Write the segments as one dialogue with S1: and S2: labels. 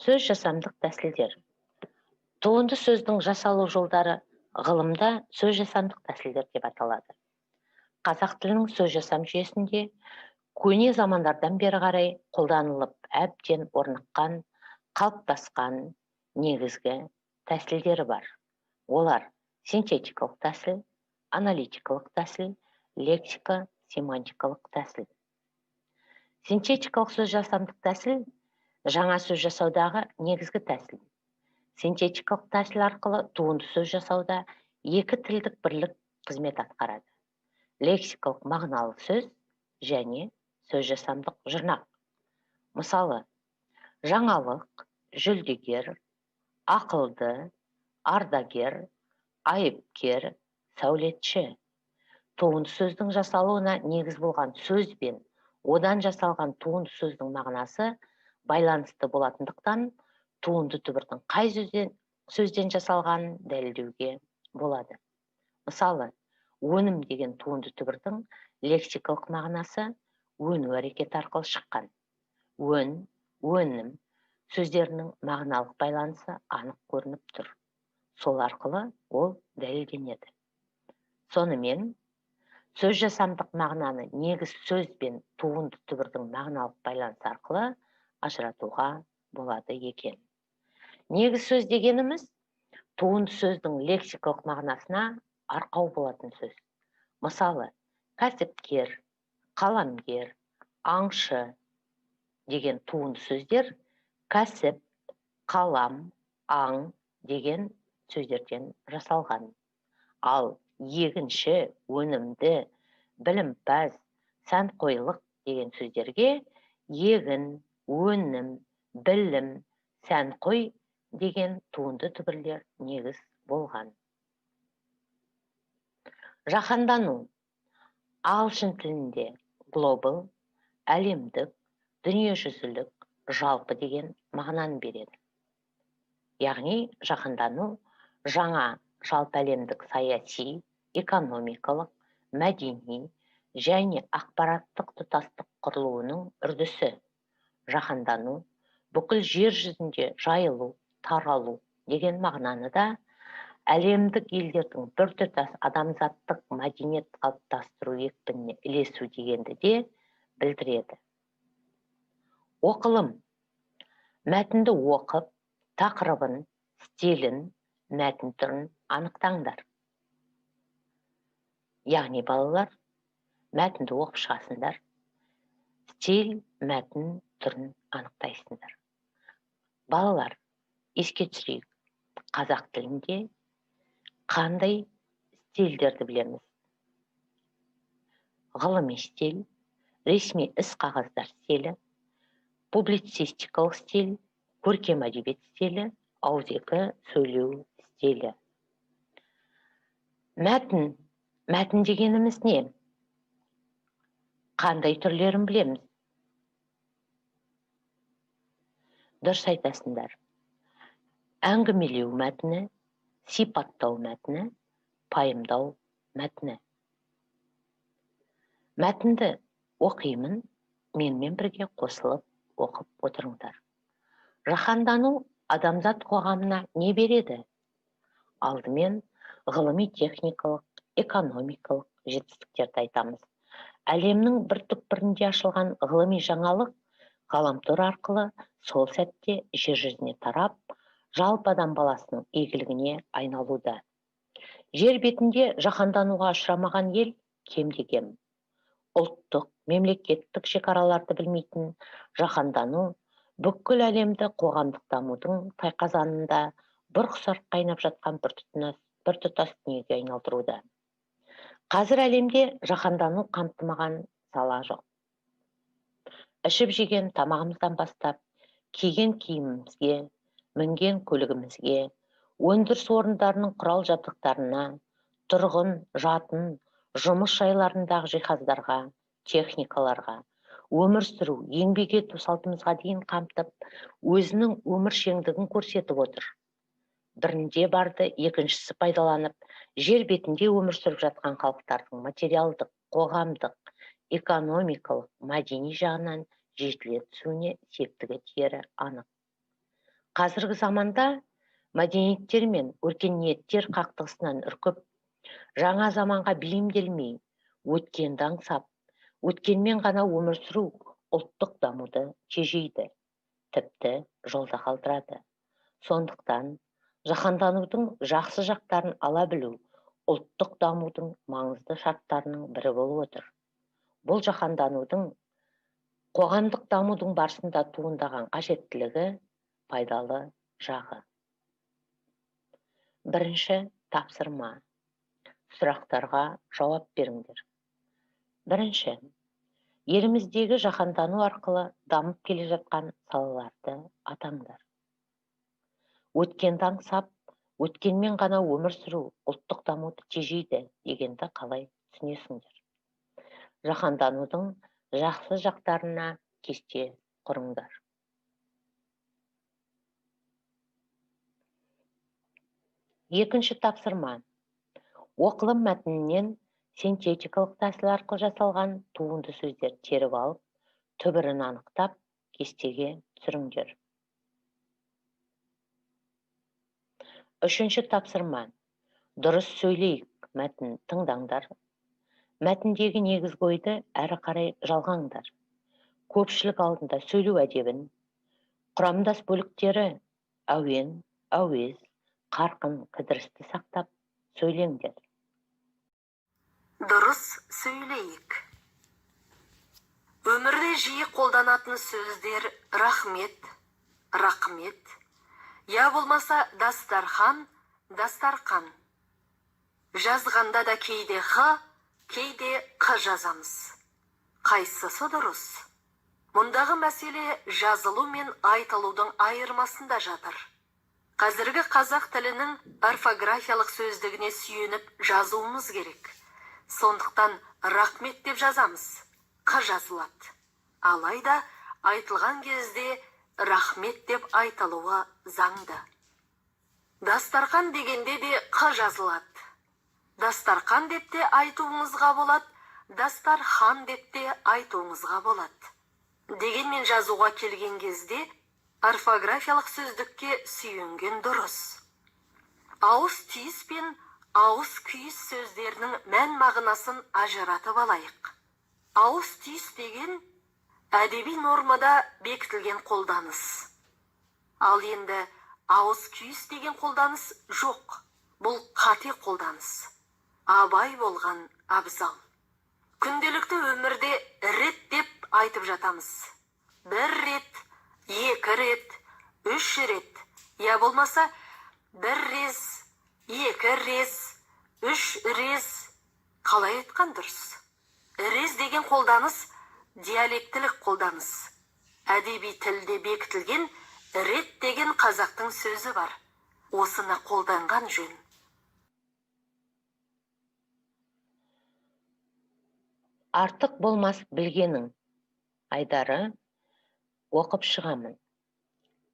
S1: Сөз жасамдық тәсілдер. Туынды сөздің жасалу жолдары ғылымда сөз жасамдық тәсілдер деп аталады. Қазақ тілінің сөз жасам жүйесінде көне замандардан бері қарай қолданылып әбден орныққан, қалыптасқан негізгі тәсілдері бар. Олар синтетикалық тәсіл, аналитикалық тәсіл, лексика, семантикалық тәсіл. Синтетикалық сөз жасамдық тәсіл жаңа сөз жасаудағы негізгі тәсіл. Синтетикалық тәсіл арқылы туынды сөз жасауда екі тілдік бірлік қызмет атқарады. Лексикалық мағыналы сөз және сөз жасамдық жұрнақ. Мысалы, жаңалық, жүлдегер, ақылды, ардагер, айыпкер, сәулетші. Туынды сөздің жасалуына негіз болған сөз бен одан жасалған туынды сөздің мағынасы байланысты болатындықтан туынды түбірдің қай сөзден жасалғанын дәлелдеуге болады. Мысалы, өнім деген туынды түбірдің лексикалық мағынасы өну әрекеті арқылы шыққан. Өн, өнім сөздерінің мағыналық байланысы анық көрініп тұр. Сол арқылы ол дәлелденеді. Сонымен, сөз жасамдық мағынаны негіз сөз бен туынды түбірдің мағыналық байланысы арқылы ажыратуға болады екен. Негіз сөз дегеніміз туынды сөздің лексикалық мағынасына арқау болатын сөз. Мысалы, кәсіпкер, қаламгер, аңшы деген туынды сөздер кәсіп, қалам, аң деген сөздерден жасалған. Ал егінші, өнімді, білімпаз, сәнқойлық деген сөздерге егін, өнім, білім, сәнқой деген туынды түбірлер негіз болған. Жаһандану ағылшын тілінде global, әлемдік, дүниежүзілік, жалпы деген мағынаны береді. Яғни жаһандану жаңа жалпы әлемдік саяси, экономикалық, мәдени және ақпараттық тұтастық құрылуының үрдісі. Жаһандану бүкіл жер жүзінде жайылу, таралу деген мағынаны да әлемдік елдердің біртұтас адамзаттық мәдениет қалыптастыру екпініне ілесу дегенді де білдіреді. Оқылым. Мәтінді оқып, тақырыбын, стилін, мәтін түрін анықтаңдар. Яғни балалар, мәтінді оқып шығасыңдар, стиль, мәтін түрін анықтайсыңдар. Балалар, еске түсірейік, қазақ тілінде қандай стильдерді білеміз? Ғылыми стиль, ресми іс-қағаздар стилі, публицистикалық стиль, көркем әдебиет стилі, ауызекі сөйлеу стилі. Мәтін. Мәтін дегеніміз не? Қандай түрлерін білеміз? Дұрыс айтасыңдар. Әңгімелеу мәтіні, сипаттау мәтіні, пайымдау мәтіні. Мәтінді оқимын, менімен бірге қосылып оқып отырыңдар. Жаһандану адамзат қоғамына не береді? Алдымен ғылыми техникалық, экономикалық жетістіктерді айтамыз. Әлемнің бір түкпірінде ашылған ғылыми жаңалық ғаламтор арқылы сол сәтте жер жүзіне тарап, жалпы адам баласының игілігіне айналуда. Жер бетінде жаһандануға ұшырамаған ел кемде-кем. Ұлттық, мемлекеттік шекараларды білмейтін жаһандану бүкіл әлемді қоғамдық дамудың тайқазанында бұрқ-сарқ қайнап жатқан біртұтас дүниеге айналдыруда. Қазір әлемде жаһандану қамтымаған сала жоқ. Ішіп жеген тамағымыздан бастап, киген киімімізге, мінген көлігімізге, өндіріс орындарының құрал жабдықтарына, тұрғын, жатын, жұмыс жайларындағы жиһаздарға, техникаларға, өмір сүру, еңбек ету салтымызға дейін қамтып, өзінің өміршеңдігін көрсетіп отыр. Бірінде барды, екіншісі пайдаланып, жер бетінде өмір сүріп жатқан халықтардың материалдық, қоғамдық, экономикалық, мәдени жағынан жетіле түсуіне септігі тиері анық. Қазіргі заманда мәдениеттер мен өркениеттер қақтығысынан үркіп, жаңа заманға бейімделмей, өткенді аңсап, өткенмен ғана өмір сүру ұлттық дамуды тежейді, тіпті жолда қалдырады. Сондықтан жаһанданудың жақсы жақтарын ала білу ұлттық дамудың маңызды шарттарының бірі болып отыр. Бұл жаһанданудың қоғамдық дамудың барысында туындаған қажеттілігі, пайдалы жағы. Бірінші тапсырма. Сұрақтарға жауап беріңдер. Бірінші. Еліміздегі жаһандану арқылы дамып келе жатқан салаларды атаңдар. Өткенді аңсап, өткенмен ғана өмір сүру ұлттық дамуды тежейді дегенді қалай түсінесіңдер? Жаһанданудың жақсы жақтарына кесте құрыңдар. Екінші тапсырма. Оқылым мәтінінен синтетикалық тәсіл арқылы жасалған туынды сөздер теріп алып, түбірін анықтап, кестеге түсіріңдер. Үшінші тапсырма. Дұрыс сөйлейік мәтін тыңдаңдар. Мәтіндегі негізгі ойды әрі қарай жалғаңдар. Көпшілік алдында сөйлеу әдебін, құрамдас бөліктері әуен, әуез, қарқын, кідірісті сақтап сөйлеңдер.
S2: Дұрыс сөйлейік. Өмірде жиі қолданатын сөздер рахмет, рақмет, я болмаса дастархан, дастарқан. Жазғанда да кейде х, кейде қ жазамыз. Қайсысы дұрыс? Мұндағы мәселе жазылу мен айтылудың айырмасында жатыр. Қазіргі қазақ тілінің орфографиялық сөздігіне сүйеніп жазуымыз керек. Сондықтан рахмет деп жазамыз, қ жазылады. Алайда айтылған кезде рахмет деп айтылуы заңды. Дастарқан дегенде де қ жазылады. Дастарқан деп те айтуыңызға болады, дастархан деп те айтуыңызға болады. Дегенмен жазуға келген кезде орфографиялық сөздікке сүйенген дұрыс. Ауыз түйіс пен ауыз күйіс сөздерінің мән мағынасын ажыратып алайық. Ауыз түйіс деген әдеби нормада бекітілген қолданыс. Ал енді ауыз күйіс деген қолданыс жоқ. Бұл қате қолданыс. Абай болған абзал. Күнделікті өмірде рет деп айтып жатамыз. Бір рет, екі рет, үш рет, я болмаса бір рез, екі рез, үш рез. Қалай айтқан дұрыс? Рез деген қолданыс диалектілік қолданыс. Әдеби тілде бекітілген рет деген қазақтың сөзі бар. Осыны қолданған жөн.
S1: Артық болмас білгенің айдары оқып шығамын.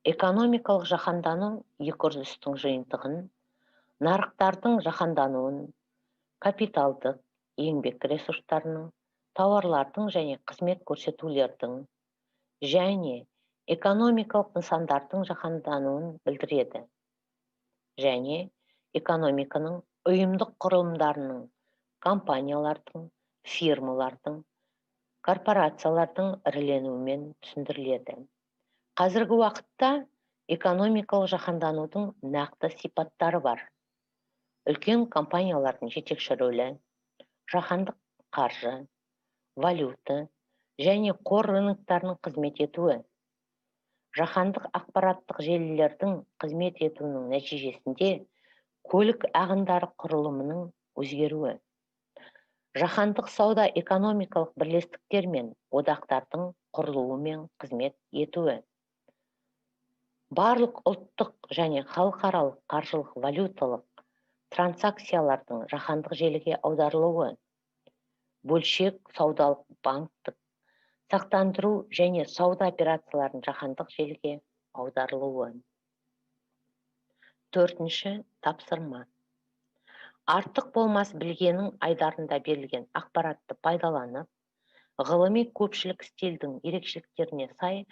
S1: Экономикалық жаһандану екі үрдістің жиынтығын, нарықтардың жаһандануын, капиталдық, еңбек ресурстарының, тауарлардың және қызмет көрсетулердің және экономикалық нысандардың жаһандануын білдіреді. Және экономиканың ұйымдық құрылымдарының, компаниялардың, фирмалардың, корпорациялардың іріленуімен түсіндіріледі. Қазіргі уақытта экономикалық жаһанданудың нақты сипаттары бар. Үлкен компаниялардың жетекші рөлі, жаһандық қаржы, валюта және қор рыноктарының қызмет етуі, жаһандық ақпараттық желілердің қызмет етуінің нәтижесінде көлік ағындары құрылымының өзгеруі, жаһандық сауда экономикалық бірлестіктер мен одақтардың құрылуы мен қызмет етуі, барлық ұлттық және халықаралық қаржылық валюталық транзакциялардың жаһандық желіге аударылуы, бөлшек саудалық банктік сақтандыру және сауда операцияларының жаһандық желіге аударылуы. Төртінші тапсырма. Артық болмас білгенің айдарында берілген ақпаратты пайдаланып, ғылыми көпшілік стильдің ерекшеліктеріне сай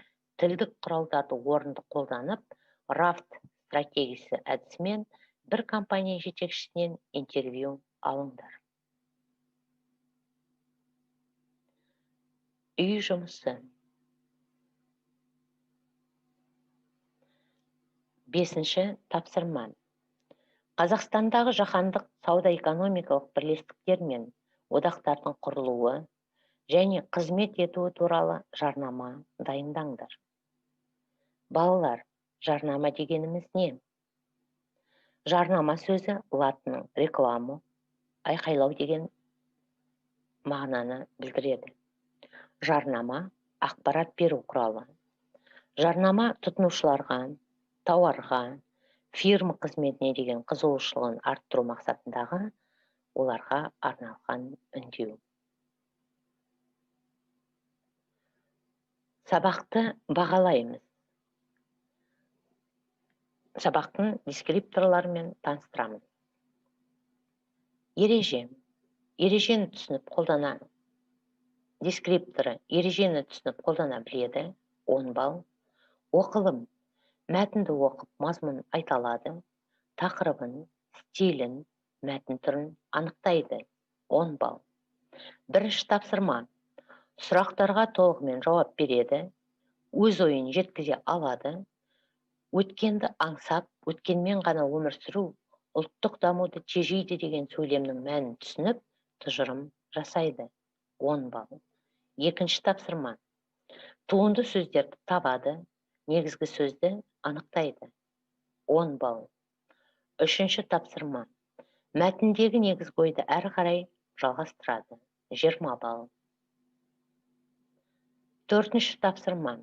S1: тілдік құралдарды орынды қолданып, Рафт стратегиясы әдісімен бір компания жетекшісінен интервью алыңдар. Үй жұмысы. 5-ші тапсырма. Қазақстандағы жаһандық сауда-экономикалық бірлестіктер мен одақтардың құрылуы және қызмет етуі туралы жарнама дайындаңдар. Балалар, жарнама дегеніміз не? Жарнама сөзі латынның реклама, айқайлау деген мағынаны білдіреді. Жарнама ақпарат беру құралы. Жарнама тұтынушыларға, тауарға, фирма қызметіне деген қызығушылығын арттыру мақсатындағы оларға арналған үндеу. Сабақты бағалаймыз. Сабақтың дескрипторларымен таныстырамыз. Ереже. Ережені түсініп қолдана. Дескрипторы ережені түсініп қолдана біледі. 10 балл. Оқылым. Мәтінді оқып мазмұнын айта алады, тақырыбын, стилін, мәтін түрін анықтайды. 10 балл. Бірінші тапсырма. Сұрақтарға толығымен жауап береді, өз ойын жеткізе алады, өткенді аңсап, өткенмен ғана өмір сүру, ұлттық дамуды тежейді деген сөйлемнің мәнін түсініп, тұжырым жасайды. 10 балл. Екінші тапсырма. Туынды сөздерді табады, негізгі сөзді анықтайды. 10 балл. Үшінші тапсырма. Мәтіндегі негізгі ойды әрі қарай жалғастырады. 20 балл. Төртінші тапсырма.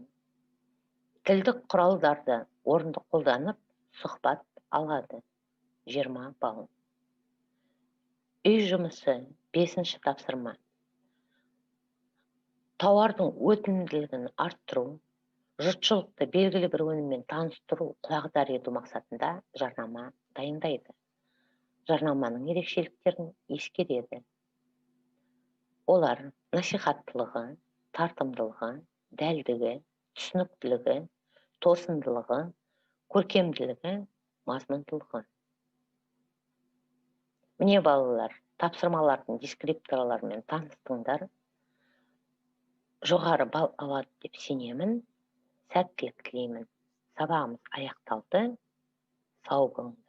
S1: Тілдік құралдарды орынды қолданып, сұхбат алады. 20 балл. Үй жұмысы. 5-ші тапсырма. Тауардың өтімділігін арттыру, жұртшылықты белгілі бір өніммен таныстыру, құлағдар ету мақсатында жарнама дайындайды. Жарнаманың ерекшеліктерін ескереді. Олар насихаттылығы, тартымдылығы, дәлдігі, түсініктілігі, тосындылығы, көркемділігі, мазмұндылығы. Міне балалар, тапсырмалардың дескрипторларымен таныстыңдар. Жоғары балл алады деп сенемін. Сәттілік тілеймін. Сабағымыз аяқталды. Сау болыңдар.